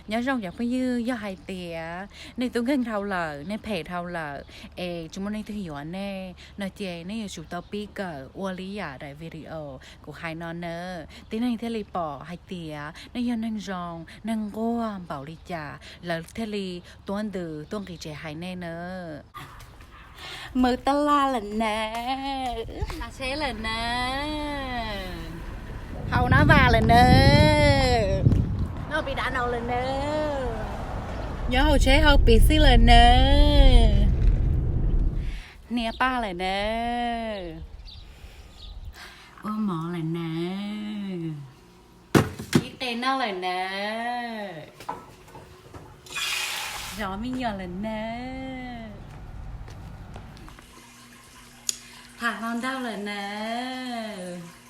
Nyob zoo cov phooj ywg, yog hais tias nej tub nkeeg dhau lawm, nej phem dhau lawm, es tsis muaj leej twg yuav nej no ces nej yuav tsum tau pib kawm ua li yam daim video kuv hais no nawb. Tib neeg thiaj li pom hais tias nej yog neeg zoo neeg nquag npaum li cas, lawv thiaj li tuaj ntws tuaj nqis tsev hais nej nawb. Mus taj laj lawm nawb, tsheb lawm nawb, haus nab vas lawm nawb, noj pis dav nau lawm nawb, nyob hauv tsheb hauv pis xwb lawm nawb, hnia paj lawm nawb, ua mov lawm nawb, ib qe noj lawm nawb, zov me nyuam lawm nawb, tham hluas nraug lawm nawb.